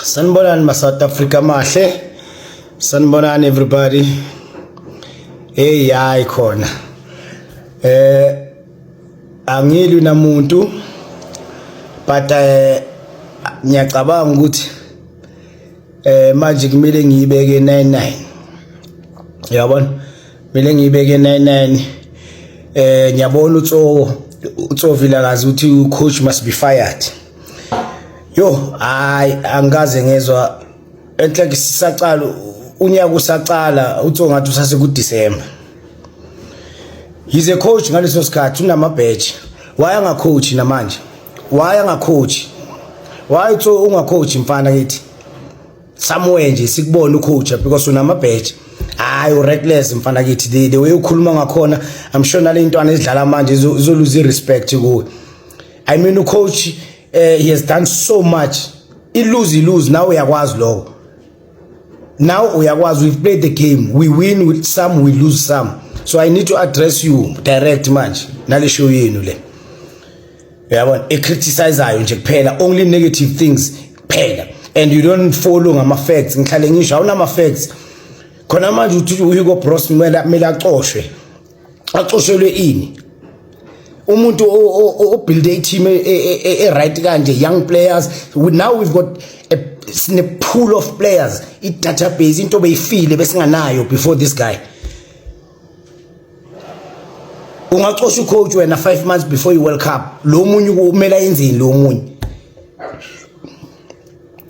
Sanibonani ma South Africa mahle. Sanibonani everybody. Hey hayi khona. Angilwi namuntu but ngiyacabanga ukuthi manje kumele ngiyibeke 99. Uyabona? Kumele ngiyibeke 99. Ngiyabona uTso Vilakazi uthi coach must be fired. Yo, hayi angikaze ngezwa enhle sisacala unyaka usacala uTso ngathi usase ku December. He's a coach ngaleso sikhathi unamabheji. Why angacoach namanje? Why angacoach? Why uTso ungacoach mfana kithi? Somewhere nje sikubona ucoach because unamabheji. Hayi u reckless mfana kithi, the way ukhuluma ngakhona, I'm sure nale intwana ezidlala manje izoluza respect kuwe. I mean, ucoach he has done so much. Ilose ilose now uyakwazi lokho. Now uyakwazi, we've played the game. We win with some, we lose some. So I need to address you direct manje nale show yenu le. Uyabona, ecriticizeayo nje kuphela, only negative things kuphela, and you don't follow ngama facts. Ngihlale ngisho awunama facts. Khona manje uthi uHugo Broos kumele axoshwe. Axoshelwe ini? Umuntu obuild a team e right kanje, young players. Now we've got a sine pool of players, i database into beyifile besinganayo before this guy. Ungacosha ucoach wena 5 months before i World Cup, lo munye kumele ayenzeni lo munye?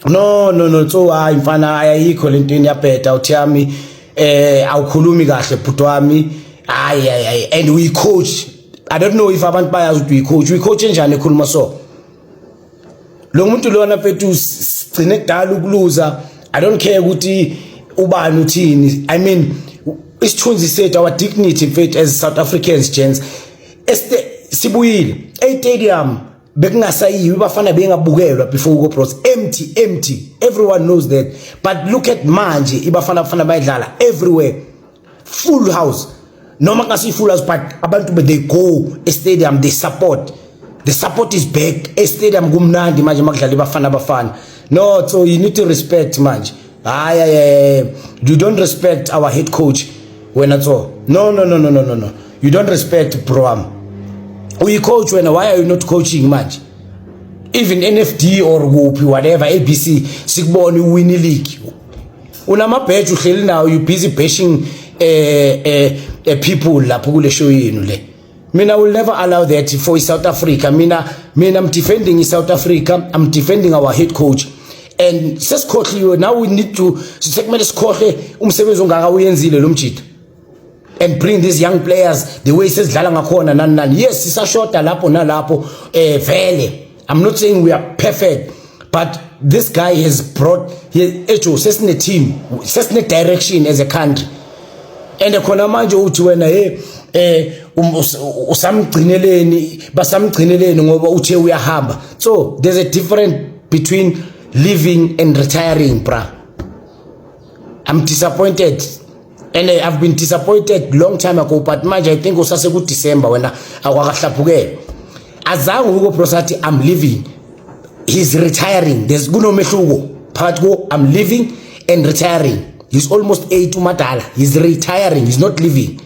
No no no, so hayi mfana, ayikho lento iyabheda uthi yami, awukhulumi kahle bhuti wami. Hayi hayi, and we coach, I don't know if abantu bayazi ukuthi uyicoach, uyicoach enjani ekhuluma so. Lo muntu lona mfethu sigcine kudala ukuluza. I don't care ukuthi ubani uthini. I mean, isithunzi sethu, our dignity mfethu as South Africans, gents, este sibuyile e-stadium bekungasayiwi, bafana bengabukelwa before Hugo Broos, empty empty, everyone knows that. But look at manje, ibafana bafana bayidlala everywhere, full house, noma kungasi full house, but abantu they go e-stadium, they support, the support is back e-stadium, kumnandi manje makudlala ibafana bafana. No, so you need to respect manje. Hayi, you don't respect our head coach wena. So no no no no no no no, you don't respect bro. Uyi-coach wena, why are you not coaching manje? Even NFD or kuphi, whatever, ABC, sikubone uwin league, unamabheji uhleli nawo, you busy bashing people lapho kule show yenu le. Mina will never allow that for South Africa. Mina I'm defending South Africa, I'm defending our head coach, and sesikhohliwe. Now we need to, sekumele sikhohle umsebenzi ongaka uyenzile lo mjida and bring these young players the way sesidlala ngakhona nani nani. Yes, sisashoda lapho nalapho, vele I'm not saying we are perfect, but this guy has brought ejo sesine team, sesine direction as a country. And khona manje uthi wena hey, usamgcineleni, basamgcineleni ngoba uthe uyahamba. So there's a difference between leaving and retiring, bra. I'm disappointed and I've been disappointed long time ago, but manje I think usase ku December wena, akwakahlaphukela. Azange Hugo Broos athi I'm leaving, he's retiring. There's kunomehluko phakathi ko I'm leaving and retiring. He's almost 8 umadala, he's retiring, he's not leaving.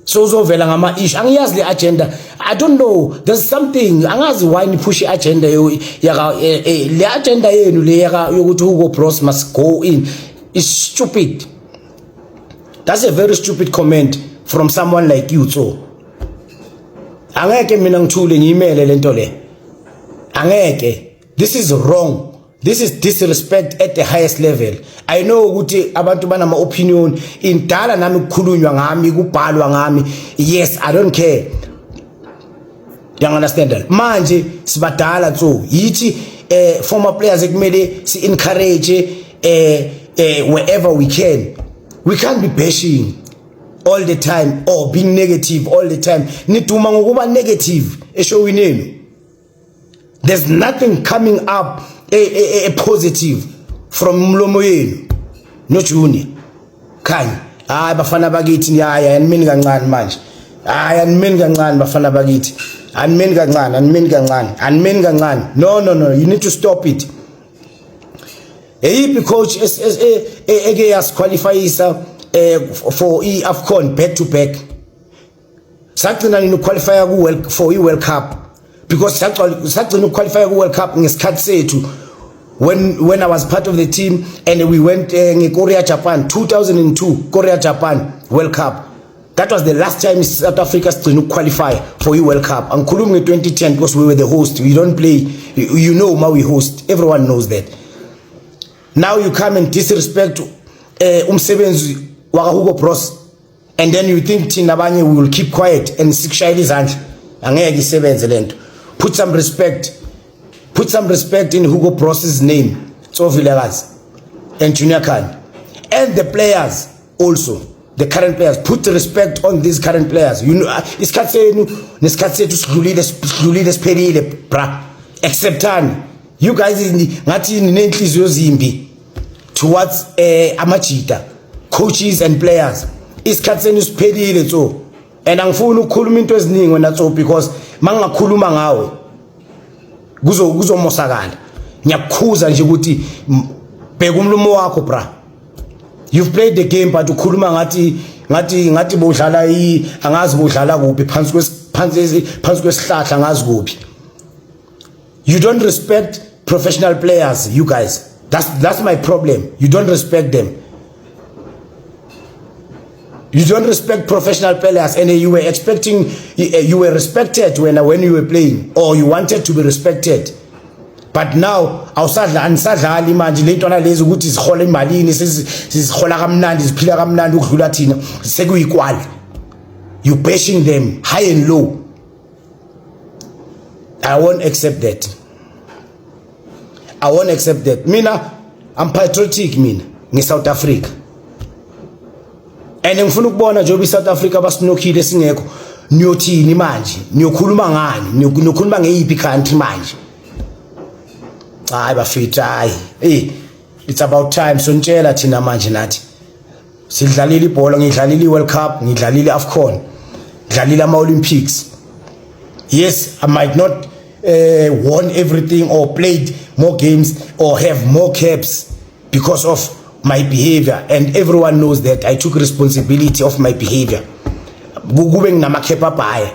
So uzovela ngama issue, angiyazi le agenda, I don't know, there's something, angazi why ni push agenda yaka le agenda yenu le yaka yokuthi Hugo Broos must go in is stupid. That's a very stupid comment from someone like you. So angeke mina ngithule ngiyimele lento le, angeke. This is wrong, this is disrespect at the highest level. I know ukuthi abantu banama opinion, indala nami kukhulunywa ngami, kubhalwa ngami. Yes, I don't care, you understand? Manje sibadala, so yithi former players ekumele si encourage wherever we can. We can't be bashing all the time or being negative all the time. Niduma ngokuba negative eshowini yenu. There's nothing coming up a positive from umlomo yenu no Junior Khanye. Hayi bafana bakithi, hayi animini kancane manje, hayi animini kancane bafana bakithi, animini kancane, animini kancane, animini kancane. No no no, you need to stop it. Eyiphi coach eke yasiqualifyisa for i-AFCON back to back? Sagcina nini ukuqualifya ku World for i-World Cup? Because sagcina ukuqualifya ku World Cup ngesikhathi sethu when I was part of the team and we went nge-Korea Japan 2002, Korea Japan World Cup. That was the last time South Africa sigcina ukuqualify for i-World Cup. Angikhulumi nge-2010 because we were the host. We don't play, ma we host, everyone knows that. Now you come and disrespect umsebenzi waka Hugo Broos and then you think thina abanye we will keep quiet and sikushayela izandla. Angeke isebenze lento. Put some respect, put some respect in Hugo Broos's name, Tso Vilakazi and Junior Khanye and the players also, the current players. Put respect on these current players. Isikhathi senu nesikhathi sethu sidlulile, sidlulile, siphelile, bra. Acceptani. You guys ngathi ninenhliziyo zimbi towards amajita, coaches and players. Isikhathi senu siphelile, so and angifuni ukukhuluma into eziningi wena Tso, because mangingakhuluma ngawe kuzomosakala. Ngiyakukhuza nje ukuthi bheka umlomo wakho, bra. You've played the game, but ukhuluma ngathi bodlala i angazi bodlala kuphi, phansi kwesihlahla, angazi kuphi. You don't respect professional players, you guys. That's my problem. You don't respect them. You don't respect professional players, and you were expecting, you were respected when you were playing, or you wanted to be respected, but now awusadla, anisadlali manje. Le ntwana lezi ukuthi zihola imalini, sizihola kamnandi, ziphila kamnandi ukudlula thina, sekuyikwali. You bashing them high and low. I won't accept that. I won't accept that. Mina, I'm patriotic. Mina nge-South Africa and ngifuna ukubona njengoba i-South Africa basinokhile singekho, niyothini manje? Niyokhuluma ngani? Niyokhuluma ngeyiphi country manje? Hayi bafethu, hayi, hey, it's about time sontshela thina manje. Nathi sidlalile ibhola. Ngidlalile i-World Cup, ngidlalile i-AFCON, ngidlalile ama-Olympics. Yes, I might not won everything or played more games or have more caps because of my behavior, and everyone knows that I took responsibility of my behavior. Kube nginama-cap abhaya,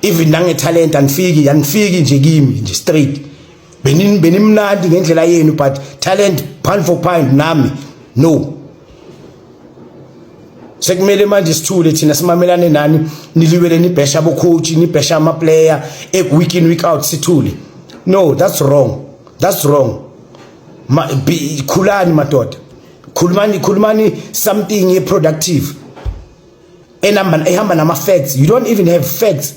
even nangetalent anifiki, anifiki nje kimi nje straight. Benimnandi ngendlela yenu, but talent, pound for pound nami, no. Sekumele manje sithule thina, simamelane nani, niliwele nibhesha abo-coach, nibhesha ama-player week in, week out, sithule? No, that's wrong, that's wrong. Khulani madoda, khulumani, khulumani something productive enamba ehamba nama-facts. You don't even have facts.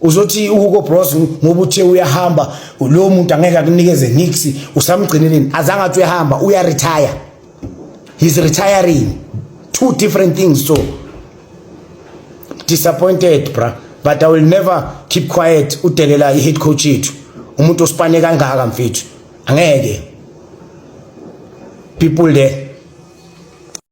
Uzothi uHugo Broos ngoba uthe uyahamba, lo muntu angeke akunikeze nix. Usamgcineleni? Azange athi uyahamba, uya retire. He's retiring, two different things. So disappointed, bra, but I will never keep quiet udelela i-head coach yethu, umuntu osipane kangaka, mfethu. Angeke. People there